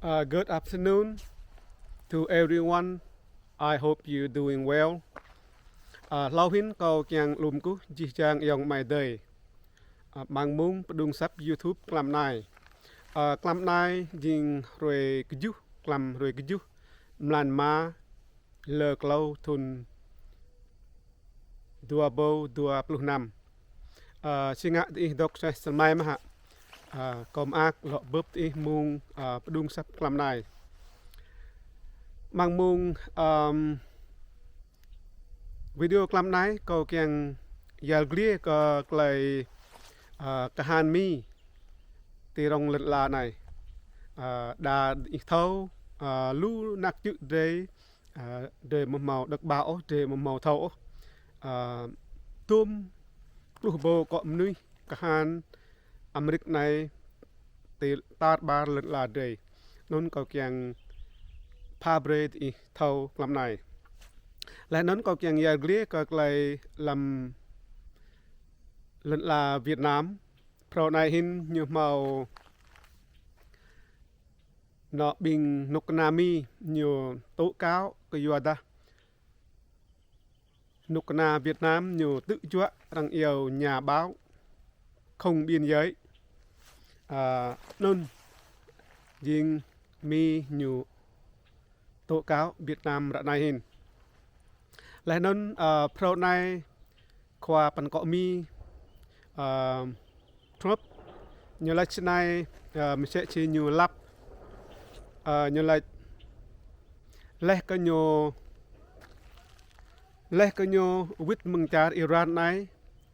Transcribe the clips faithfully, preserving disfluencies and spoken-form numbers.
Uh, good afternoon to everyone. I hope you doing well. Uh, hlâo hĭn kâo kiăng lŭm kkuh jih jang ayŏng amai adei. Uh, mơ̆ng mông pđung asăp YouTube tlam anei. Uh, tlam anei jing hruê kjuh, tlam hruê kjuh, mlan êma, lơ klâo thŭn dua êbâo dua pluh năm. Ơ, si ngă diih dôk seh sơmai mơh hă? Ơ, kâo mơak lŏ bưp diih mông, ơ, pđung asăp tlam anei. Mơ̆ng mông, ơm, video tlam anei kâo kiăng yăl dliê kơ klei, ơ, kahan Mi ti rŏng lăn ala anei. Ơ, đa diih thâo, ơ, lu anak čư̆ drei, ơ, drei amâo mâo đŏk ƀă ôh, drei amâo mâo thâo ôh. Ơ, tuôm pluh êbâo kŏ mnuih kahan Amêrik anei ti tar ƀar lăn ala drei. Anăn kâo kiăng pha brei diih thâo tlam anei. Leh anăn kâo kiăng yăl dliê kơ klei hlăm lăn ala Việt Nam. Phrâo anei hĭn ñu mâo anŏ ƀing knŭk kna Mi ñu tố cáo kyuadah knŭk kna Việt Nam ñu ktư̆ juă arăng iêu nhà báo không biên giới. Ơ, anăn jing Mi ñu tố cáo Việt Nam ară anei hĭn. Leh anăn, ơ, phrâo anei khua păn kŏ Mi, ơ, Trump, ñu lač snei, ơ, msĕ si ñu lăp, ơ, ñu lač leh kơ ñu, leh kơ ñu wĭt mơ̆ng čar Iran anei,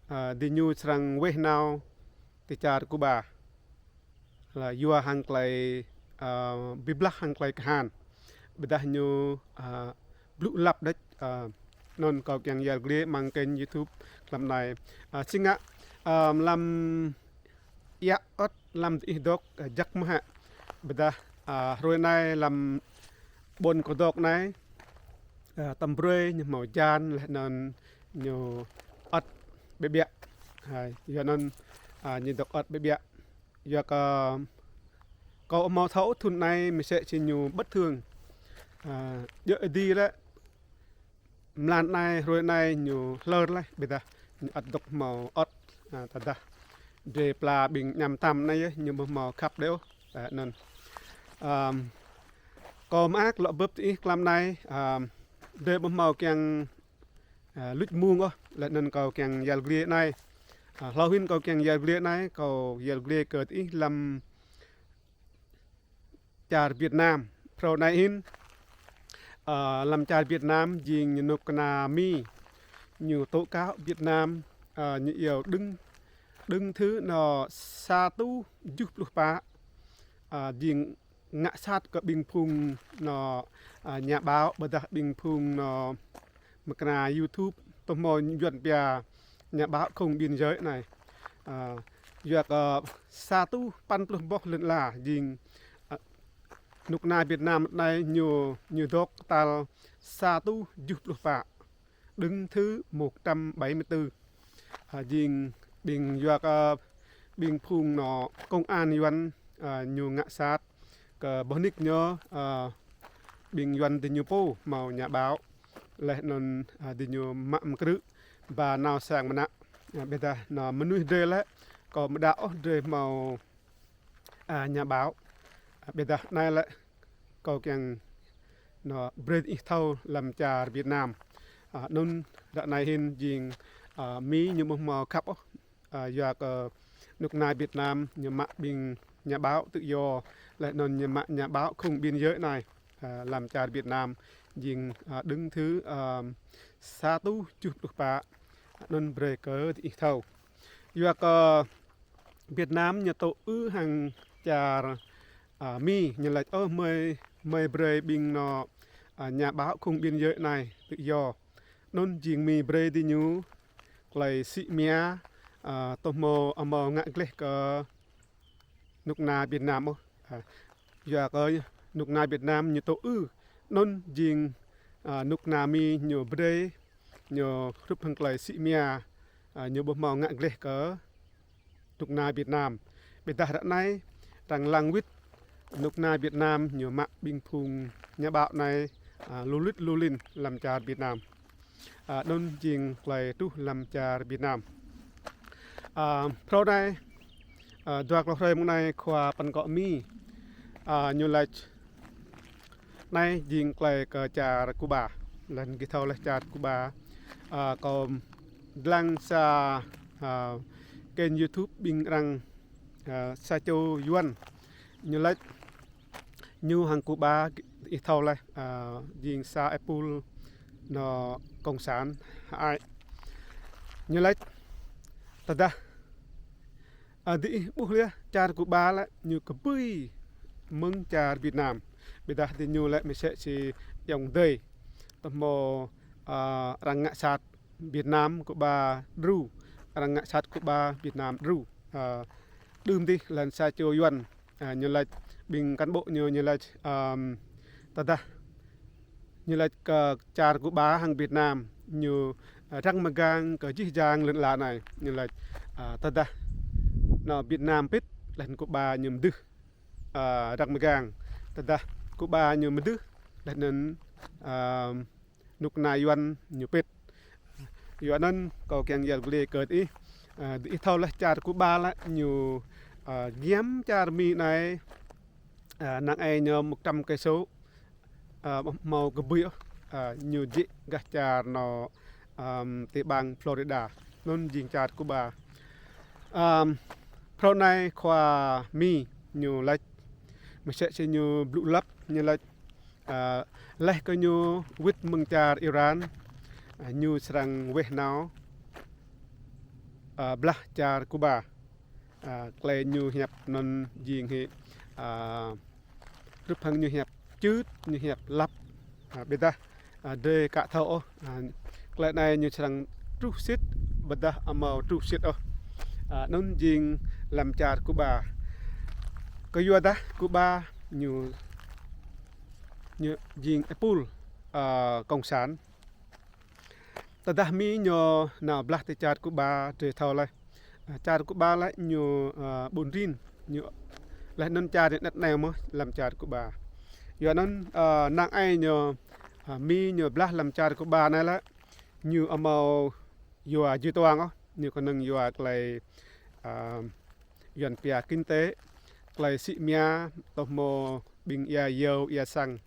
ơ, diñu srăng weh nao ti čar Cuba. Leh yua hŏng klei, ơ, bi blah hŏng klei kahan. Ƀiădah ñu, ơ, blŭ lăp đĕč, ơ, anăn kâo kiăng yăl dliê mơ̆ng kênh YouTube tlam anei. Ơ, si ngă, ơ, hlăm êa ăt hlăm diih dôk, ơ, jăk mơh hă. Ƀiădah, ơ, hruê anei hlăm ƀuôn kâo dôk anei, ơ, tăm brei ñu mâo hjan leh anăn ñu ăt ƀiă ƀiă. Hai, yua anăn, ơ, ñu dôk ăt ƀiă ƀiă. Yua kơ kâo amâo thâo thŭn anei msĕ si ñu bất thường. Ơ, djŏ êdi lĕ, mlan anei, hruê anei ñu hlơr leh, ƀiădah ñu ăt dôk mâo ăt, ơ, tơdah drei pla ƀing añăm tam anei yơh, ñu ƀu mâo khăp đei ôh. Ơ, anăn. Ơm, kâo mơak lŏ bưp diih tlam anei, ơm, drei ƀu mâo kiăng, ơ, luč mông ôh, leh anăn kâo kiăng yăl dliê anei. Ơ, hlâo hĭn kâo kiăng yăl dliê anei, kâo yăl dliê kơ diih hlăm čar Việt Nam. Phrâo anei hĭn, ơ, hlăm čar Việt Nam jing knŭk kna Mi ñu tố cáo Việt Nam, ơ, ñu iêu đứng, đứng thứ anŏ sa êtuh kjuh pluh pă, ơ, jing ngă sat kơ ƀing phung anŏ, ơ, nhà báo, ƀiădah ƀing phung anŏ mkra YouTube, tơ mâo Yuăn pia nhà báo không biên giới anei. Ơ, yua kơ sa êtuh păn pluh boh lăn ala jing, ơ, knŭk kna Việt Nam anei ñu, ñu dôk tal sa êtuh kjuh pluh pă, đứng thứ một trăm bảy mươi tư. Ơ, jing ƀing yua kơ ƀing phung anŏ công an Yuăn, ơ, ñu ngă sat kơ boh nik ñu, ơ, ƀing Yuăn diñu pô mâo nhà báo. Leh anăn, ơ, diñu mă mkrư̆ ba nao sang mnă. Ơ, ƀiădah anŏ mnuih drei lĕ, kâo mđă ôh drei mâo, ơ, nhà báo. Ơ, ƀiădah anei lĕ kâo kiăng anŏ brei diih thâo hlăm čar Việt Nam. Ơ, anăn ară anei hĭn jing, ơ, Mi ñu ƀu mâo khăp ôh. Ơ, yua kơ knŭk kna Việt Nam ñu mă ƀing nhà báo tự do, leh anăn ñu mă nhà báo không biên giới anei, ơ, hlăm čar Việt Nam jing, ơ, đứng thứ, ơ, sa êtuh kjuh pluh pă, anăn brei kơ diih thâo. Yua kơ Việt Nam ñu tŭ ư hăng čar, ơ, Mi, ñu lač, ơ, mơi, mơi brei ƀing anŏ, ơ, nhà báo không biên giới anei tự do. Anăn jing Mi brei diñu klei sĭ mnia, ơ, tơ mâo, ơ, amâo ngă gleh kơ knŭk kna Việt Nam ôh. Ơ, yua kơ knŭk kna Việt Nam ñu tŭ ư. Anăn jing, ơ, knŭk kna Mi ñu brei, ñu hrup hŏng klei sĭ mnia, ơ, ñu ƀu mâo ngă gleh kơ knŭk kna Việt Nam. Ƀiădah ară anei arăng lăng wĭt, knŭk kna Việt Nam ñu mă ƀĭng phung nhà báo anei, a, lu lĭt lu lĭn hlăm čar Việt Nam. A, anăn jing klei truh hlăm čar Việt Nam. A, mrâo anei, a, dua klâo hruê mơ̆ng anei khua păn kŏ Mi, a, ñu lač anei jing klei kơ čar Cuba. Leh anăn gih thâo leh čar Cuba, a, kâo dlăng sa, a, kênh YouTube ƀĭng arăng, a, sa čô Yuăn. Ñu lač ñu hŏng Cuba, ih thâo leh, a, jing sa êpul nô cộng sản hơăi. Ñu lač tơdah, a, diih ƀuh leh čar Cuba lĕ ñu kbưi mơ̆ng čar Việt Nam. Ƀiădah diñu lĕ msĕ si ayŏng adei. Tơhmô, a, arăng ngă sat Việt Nam Cuba đru, arăng ngă sat Cuba Việt Nam đru. A, đưm dih leh anăn sa čô Yuăn, a, ñu lač ƀĭng cán bộ ñu, ñu lač, ăm, tơdah ñu lač kơ čar Cuba hŏng Việt Nam ñu, a, răng mgang kơ jih jang lăn ala anei. Ñu lač, a, tơdah nô Việt Nam pĭt leh anăn Cuba ñu mdưh, a, răng mgang. Tơdah Cuba ñu mdưh leh anăn, ăm, knŭk kna Yuăn ñu pĭt. Yua anăn kâo kiăng yăl dliê kơ diih, a, diih thâo leh čar Cuba lĕ ñu, a, giăm čar Mi anei, a, năng ai ñu một trăm cây số, a, mâo kbưi ôh, a, ñu jĕ gah čar nô, ăm, ti bang Florida. Anăn jing čar Cuba. Ăm, mrâo anei khua Mi ñu lač msĕ si ñu blŭ lăp, ñu lač, a, leh kơ ñu wĭt mơ̆ng čar Iran, a, ñu srăng weh nao, a, blah čar Cuba. A, klei ñu hiăp anăn jing hĕ, a, rup hŏng ñu hiăp čưt, ñu hiăp lăp. A, ƀiădah, a, drei ka thâo ôh, a, klei anei ñu srăng truh sĭt, ƀiădah amâo truh sĭt ôh. A, anăn jing hlăm čar Cuba. Kyuadah Cuba ñu, ñu jing êpul, a, cộng sản. Tơdah Mi ñu nao blah ti čar Cuba drei thâo leh. A, čar Cuba lĕ ñu, a, ƀun rin, ñu leh anăn čar ñu anet anei mơh hlăm čar Cuba. Yua anăn, a, năng ai ñu, a, Mi ñu blah hlăm čar Cuba anei lĕ ñu amâo yua jui tuang ôh, ñu knŏng yua klei, a, Yuăn pia kinh tế, klei sĭ mia, tơhmô ƀĭng êa yâo êa sang.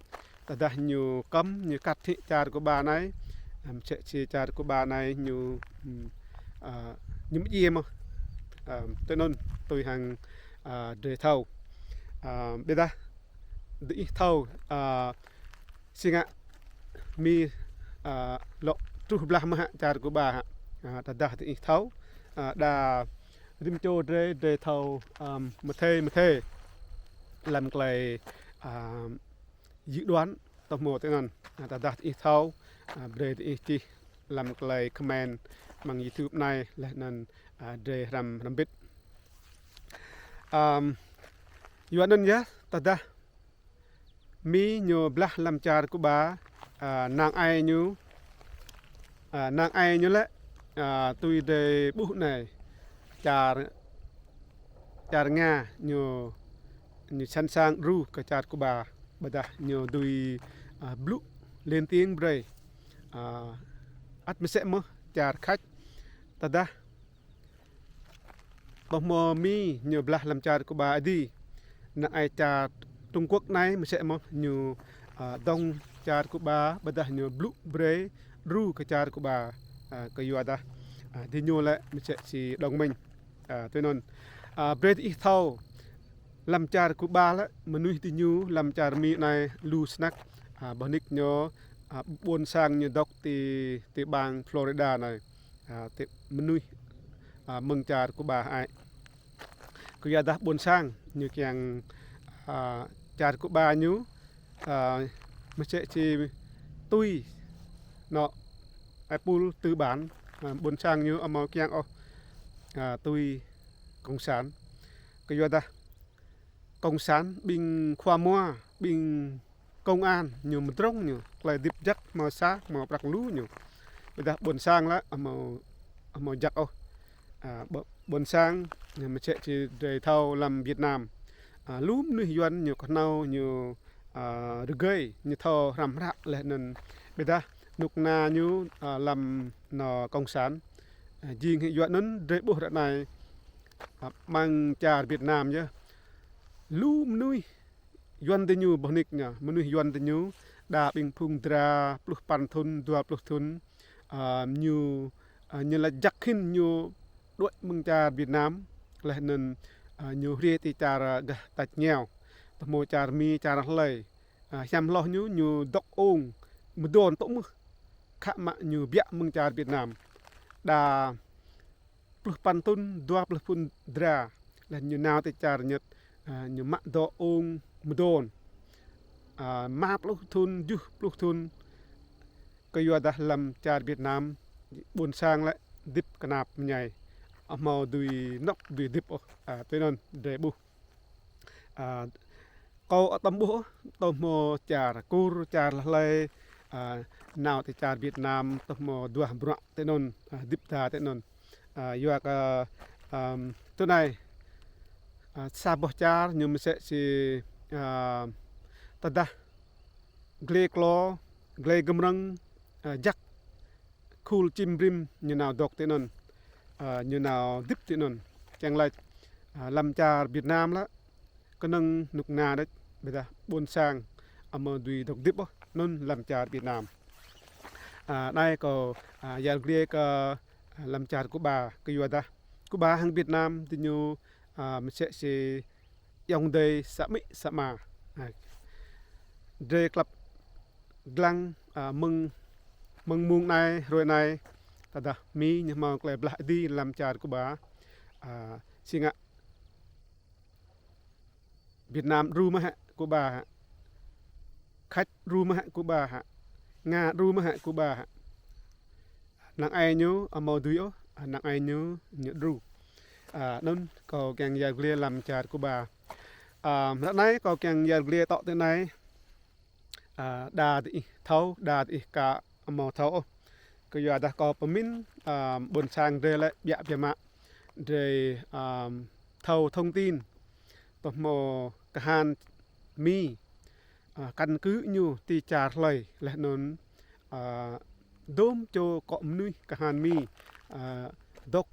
Tơdah ñu kăm, ñu kat hĕ čar Cuba anei, a, msĕ si čar Cuba anei ñu, hm, a, ñu mdjiê mơh. A, tui anăn, tui hŏng, a, drei thâo. A, ƀiădah diih thâo, a, si ngă Mi, a, lŏ truh blah mơh hă čar Cuba hă. A, tơdah diih thâo, a, đa rĭm čô drei, drei thâo, ăm, mthê mthê hlăm klei, ăm, dự đoán tơhmô tui anăn. A, tơdah diih thâo, a, brei diih čih hlăm klei comment mơ̆ng YouTube anei leh anăn, a, drei hrăm hrăm mbĭt. Ăm, yua anăn yơh, tơdah Mi ñu blah hlăm čar Cuba, a, năng ai ñu, a, năng ai ñu lĕ, a, tui drei ƀuh anei, čar, čar Nga ñu, ñu sẵn sàng đru kơ čar Cuba, ƀiădah ñu dưi, a, blŭ lên tiếng brei, a, ăt msĕ mơh čar Khač, tơdah tơhmô Mi ñu blah hlăm čar Cuba adi. Năng ai čar Trung Quốc anei msĕ mơh ñu, a, dŏng čar Cuba ƀiădah ñu blŭ brei đru kơ čar Cuba, a, kyuadah, a, diñu lĕ msĕ si đồng minh. A, tui anăn. A, brei diih thâo hlăm čar Cuba lĕ mnuih diñu hlăm čar Mi anei lu snăk, a, boh nik ñu, a, ƀuôn sang ñu dôk ti, ti bang Florida anei. A, ti mnuih, a, mơ̆ng čar Cuba hơăi. Kyuadah ƀuôn sang ñu kiăng, a, čar Cuba ñu, a, msĕ si tui nô êpul tư bản, a, ƀuôn sang ñu amâo kiăng ôh, a, tui cộng sản. Kyuadah cộng sản ƀĭng khua mua, ƀĭng công an ñu mdrŏng ñu, klei hdĭp jăk mâo sa, mâo prăk lu ñu. Ƀiădah ƀuôn sang lĕ amâo, amâo jăk ôh. A, ƀ-, ƀuôn sang, ñu msĕ si drei thâo hlăm Việt Nam. a, lu mnuih Yuăn ñu knhâo ñu, a, rơgơi, ñu thâo hrăm hră leh anăn ƀiădah knŭk kna ñu, a, hlăm nô cộng sản. A, jing hĕ Yuăn anăn drei ƀuh ară anei, a, mơ̆ng čar Việt Nam yơh. Lu mnuih Yuăn diñu boh nik ñu, mnuih Yuăn diñu đa ƀĭng phung dra pluh păn thŭn, dua pluh thŭn, a, ñu, a, ñu lač jăk hĭn ñu đuĕ mơ̆ng čar Việt Nam, leh anăn, a, ñu hriê ti čar, a, gah tač êngao. Tơ mâo čar Mi, čar hlei, a, hiam hloh ñu, ñu dôk ung mdôn tŭ mơh, khă mă ñu biă mơ̆ng čar Việt Nam. Đa pluh păn thŭn, dua pluh thŭn dra, leh ñu nao ti čar Nhật, a, ñu mă dôk ung mdôn, a, êma pluh thŭn, kjuh pluh thŭn, kyuadah hlăm čar Việt Nam ƀuôn sang lĕ hdĭp knap mñai, amâo dưi anôk dưi hdĭp ôh, a, tui anăn drei ƀuh. A, kâo atăm ƀuh ôh, tơ mâo čar Kur, čar hlei, a, nao ti čar Việt Nam, tơ mâo duah bruă ti anăn, a, hdĭp đa ti anăn. A, yua kơ, ăm, tui anei, a, sa boh čar ñu msĕ si, a, tơdah glei klô, glei gơmrơ̆ng, a, jăk, khul čĭm brĭm ñu nao dôk ti anăn, a, ñu nao hdĭp ti anăn. Čiăng lač, a, hlăm čar Việt Nam lĕ, knŏng knŭk kna đĕč, ƀiădah ƀuôn sang amâo dưi dôk hdĭp ôh, anăn hlăm čar Việt Nam. A, anei kâo, a, yăl dliê kơ, a, hlăm čar Cuba, kyuadah Cuba hŏng Việt Nam diñu, a, msĕ si ayŏng adei sa amĭ sa ama. A, drei klăp dlăng, a, mơ̆ng, mơ̆ng mông anei, hruê anei, tơdah Mi ñu mâo klei blah êdi hlăm čar Cuba, a, si ngă Việt Nam đru mơh hĕ Cuba hĕ. Khač đru mơh hĕ Cuba hĕ. Nga đru mơh hĕ Cuba hĕ. Năng ai ñu amâo dưi ôh, a, năng ai ñu ñu đru. A, anăn kâo čiăng yăl dliê hlăm čar Cuba. A, ară anei kâo čiăng yăl dliê tŏ ti anei. A, đa diih thâo, đa diih ka amâo thâo ôh. Kyuadah kâo mĭn, a, ƀuôn sang drei lĕ ƀiă biă mă. Drei, a, thâo thông tin. Tơ mâo kahan Mi, a, căn cứ ñu ti čar hlei leh anăn, a, dŭm čô kŏ mnuih kahan Mi, a, dôk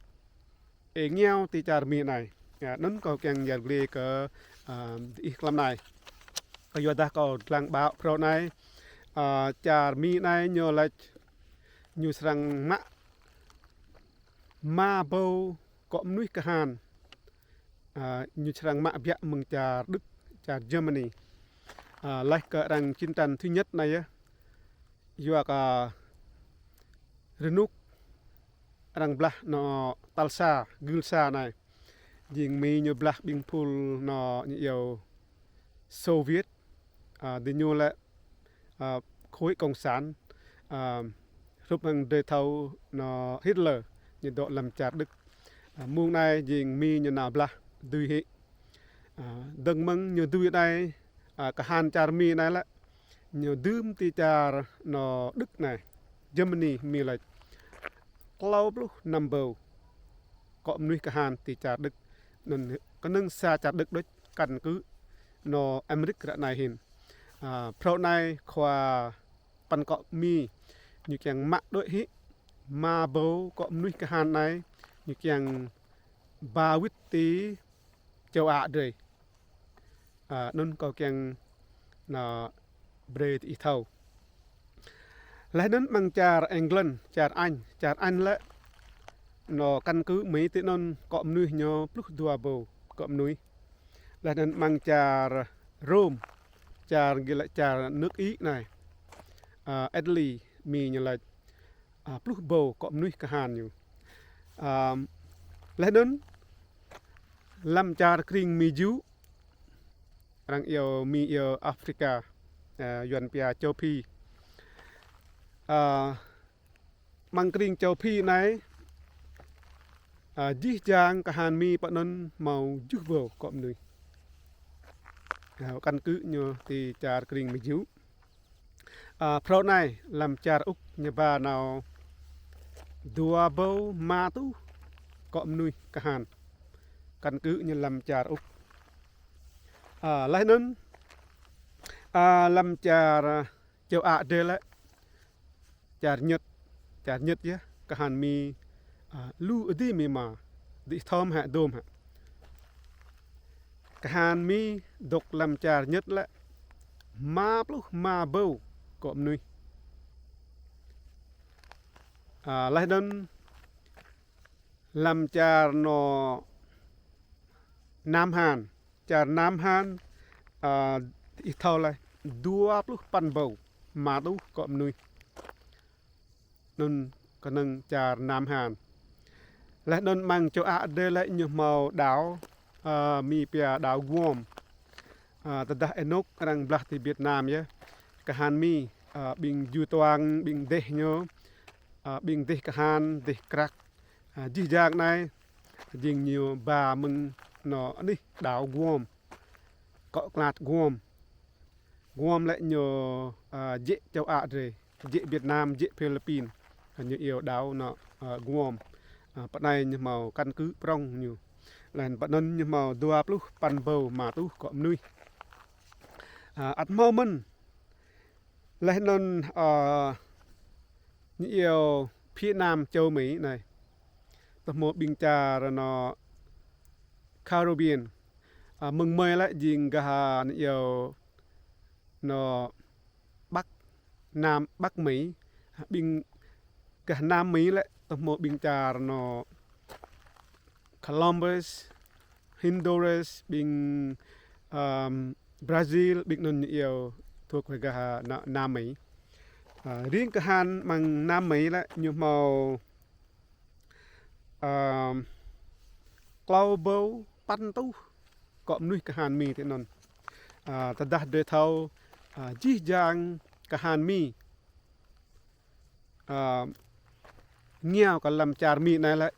êngao ti čar Mi anei. A, anăn kâo čiăng yăl dliê kơ, a, diih hlăm anei. Kyuadah kâo dlăng ƀă phrâo anei, a, čar Mi anei ñu lač ñu srăng mă êma êbâo kŏ mnuih kahan. A, ñu srăng mă biă mơ̆ng čar Đức, čar Germany. A, leh kơ arăng chiến tranh thứ nhất anei yơh. Yua kơ rơnŭk arăng blah nô tal sa, gưl sa anei. Jing Mi ñu blah ƀĭng phul nô ñu iêu Soviet, a, diñu lĕ, a, khối cộng sản, a, hrup hăng drei thâo nô Hitler ñu dôk hlăm čar Đức. A, mông anei jing Mi ñu nao blah dưi hĕ. A, dơ̆ng mơ̆ng ñu dưi anei, a, kahan čar Mi anei lĕ, ñu dưm ti čar nô Đức anei, Germany Mi lač. Klâo pluh năm êbâo kŏ mnuih kahan ti čar Đức. Anăn knŏng sa čar Đức đuč, căn cứ nô Amêrik ară anei hĭn. A, phrâo anei khua păn kŏ Mi ñu čiăng mă đuĕ hĕ êma êbâo kŏ mnuih kahan anei, ñu čiăng ba wĭt ti châu Á drei. A, anăn kâo čiăng nao brei diih thâo. Leh anăn mơ̆ng čar England, čar Anh, čar Anh lĕ, nô căn cứ Mi ti anăn kŏ mnuih ñu pluh dua êbâo kŏ mnuih. Leh anăn mơ̆ng čar Rôm, čar gĭ lĕ čar nước Ý anei, a, Italy, Mi ñu lač, a, pluh êbâo kŏ mnuih kahan ñu. A, leh anăn hlăm čar krĭng Mi Jŭ, arăng iêu Mi iêu Africa, a, Yuăn pia châu Phi. A, mơ̆ng krĭng châu Phi anei, a, jih jang kahan Mi pơ anăn mâo kjuh êbâo kŏ mnuih. A, căn cứ ñu ti čar krĭng Mi Jŭ. A, phrâo anei hlăm čar Úc ñu ba nao dua êbâo êma êtuh kŏ mnuih kahan. Căn cứ ñu hlăm čar Úc. A, leh anăn, a, hlăm čar, a, châu Á drei lĕ, čar Nhật, čar Nhật yơh, kahan Mi, a, lu êdi Mi mă, diih thâo mơh hĕ, dôk mơh hĕ. Kahan Mi dôk hlăm čar Nhật lĕ, êma pluh êma êbâo kŏ mnuih. A, leh anăn hlăm čar anôk Nam Hàn, čar Nam Hàn, a, diih thâo leh, dua pluh păn êbâo êma êtuh kŏ mnuih. Anăn knŏng čar Nam Hàn. Leh anăn mơ̆ng châu Á drei lĕ ñu mâo đảo, a, Mi pia đảo Guam. A, tơdah ênuk arăng blah ti Việt Nam yơh, kahan Mi, a, ƀing ju tuang, ƀing dih ñu, a, ƀing dih kahan, dih krăk, a, jih jang anei, jing ñu ba mơ̆ng anôk anih đảo Guam, kŏ klăt Guam. Guam lĕ ñu, a, jĕ châu Á drei, jĕ Việt Nam, jĕ Philippin. A, ñu iêu đảo anôk, a, Guam. A, pơ anei ñu mâo căn cứ prŏng ñu. Leh anăn pơ anăn ñu mâo dua pluh păn êbâo êma êtuh kŏ mnuih. A, ăt mâo mơ̆n. Leh anăn, a, ñu iêu phía Nam châu Mỹ anei. Tơ mâo ƀing čar anôk Caribbean. A, mơ̆ng mơi lĕ jing gah ñu iêu anôk Bắc, Nam Bắc Mỹ. Ƀing gah Nam Mỹ lĕ tơ mâo ƀing čar anôk Columbus, Honduras, ƀing, ưm, Brazil, ƀing anăn ñu iêu thuộc về gah, a, Na-, Nam Mỹ. A, riêng kahan mơ̆ng Nam Mỹ lĕ ñu mâo, ưm, klâo êbâo păn êtuh kŏ mnuih kahan Mi ti anăn. A, tơdah drei thâo, a, jih jang kahan Mi, a, êngao kơ hlăm čar Mi anei lĕ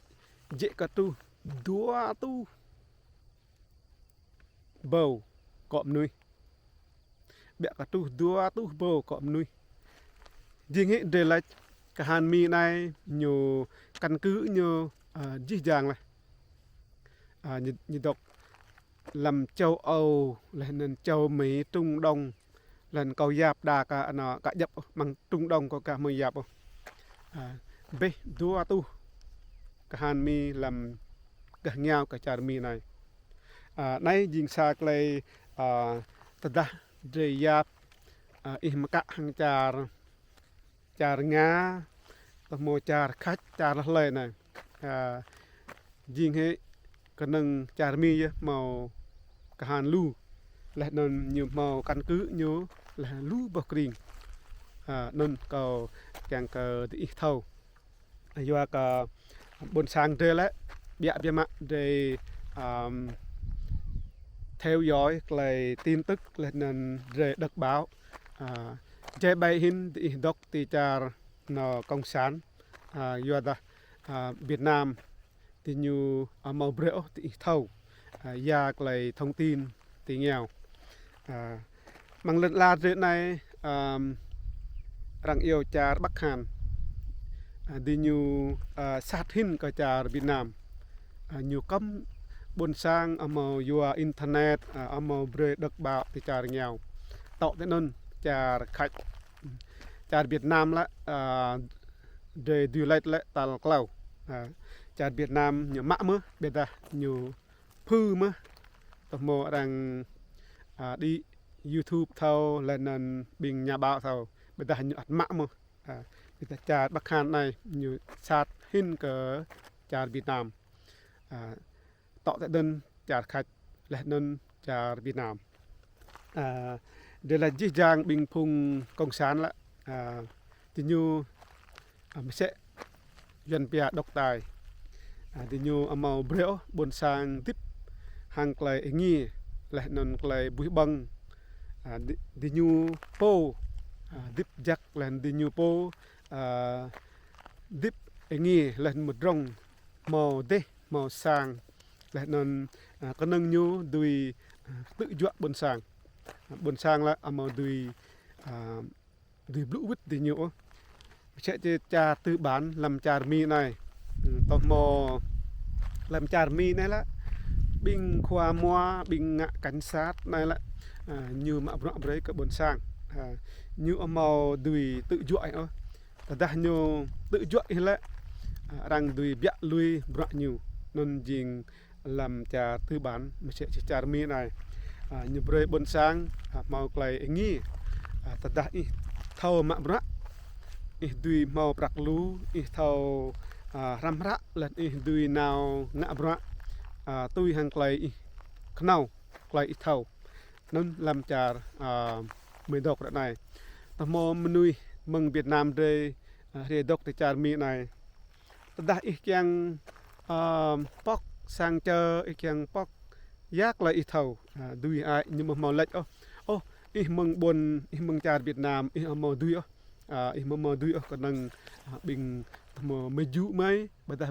jĕ kơ truh dua êtuh êbâo kŏ mnuih. Ƀiă kơ truh dua êtuh êbâo kŏ mnuih. Jing hĕ drei lač kahan Mi anei ñu căn cứ ñu, a, jih jang leh. A, ñu, ñu dôk hlăm châu Âu, leh anăn châu Mỹ, Trung Đông, leh anăn kâo yap đa ka anôk ka djăp ôh, mơ̆ng Trung Đông kâo ka hmâo yap ôh. A, ƀĕ dua êtuh kahan Mi hlăm gah êngao kơ čar Mi anei. A, anei jing sa klei, a, tơdah drei yap, a, ih mkă hŏng čar, čar Nga, tơ mâo čar Khač, čar leh lei anei. A, jing hĕ knŏng čar Mi yơh mâo kahan lu. Leh anăn ñu mâo căn cứ ñu leh lu boh krĭng. A, anăn kâo čiăng kơ diih thâo. Yua kơ ƀuôn sang drei lĕ, ƀiă biă mă drei, ưm, theo dõi klei tin tức leh anăn drei đọc báo. A, jai ƀai hĭn diih dôk ti čar anôk cộng sản, a, yua dah, a, Việt Nam diñu amâo brei ôh diih thâo, a, ya klei thông tin ti êngao. A, mơ̆ng lăn ala drei anei, ưm, arăng iêu čar Bắc Hàn. A, diñu, a, sat hĭn kơ čar Việt Nam. A, ñu kăm ƀuôn sang amâo yua internet, a, amâo brei đọc báo ti čar êngao. Tŏ ti anăn čar Khač. Čar Việt Nam lĕ, a, drei dưi lač lĕ tal klâo. A, čar Việt Nam ñu mă mơh, ƀiădah ñu phư mơh. Tơ mâo arăng, a, đĭ YouTube thâo, leh anăn ƀing nhà báo thâo, ƀiădah ñu ăt mă mơh. A, ƀiădah čar Bắc Hàn anei ñu sat hĭn kơ čar Việt Nam. A, tŏ ti anăn čar Khač, leh anăn čar Việt Nam. A, drei lač jih jang ƀing phung cộng sản lĕ, a, diñu, a, msĕ Yuăn pia độc tài. A, diñu amâo brei ôh ƀuôn sang hdĭp hŏng klei êngiê, leh anăn klei buih ƀơ̆ng. A, di-, diñu pô, a, hdĭp jăk leh anăn diñu pô, a, hdĭp êngiê leh anăn mdrŏng, mâo dêh, mâo sang. Leh anăn, a, knŏng ñu dưi, a, ktư̆ juă ƀuôn sang. A, ƀuôn sang lĕ amâo dưi, a, dưi blŭ wĭt diñu ôh. Msĕ si čar tư bản hlăm čar Mi anei. Hm, tơ mâo hlăm čar Mi anei lĕ, ƀing khua mua, ƀing ngă cảnh sát anei lĕ, a, ñu mă bruă brei kơ ƀuôn sang. A, ñu amâo dưi tư̆ juă ôh. Tơdah ñu tư̆ juă ih lĕ, a, arăng dưi biă lui bruă ñu. Anăn jing hlăm čar tư bản, msĕ si čar Mi anei. A, ñu brei ƀuôn sang, a, mâo klei êngiê. A, tơdah ih thâo mă bruă, ih dưi mâo prăk lu, ih thâo, a, hrăm hră, leh ih dưi nao ngă bruă, a, tui hŏng klei ih knhâo, klei ih thâo. Anăn hlăm čar, a, Mi dôk ară anei. Tơ mâo mnuih mơ̆ng Việt Nam drei, a, hriê dôk ti čar Mi anei. Tơdah ih čiăng, a, pŏk sang čơ, ih čiăng pŏk ya klei ih thâo, a, dưi ai ñu mâo mâo lač ôh. Ôh, ih mơ̆ng ƀuôn, ih mơ̆ng čar Việt Nam, ih amâo dưi ôh. A, ih amâo mâo dưi ôh, knŏng, a, ƀing tơ mâo mơjŭ mei, ƀiădah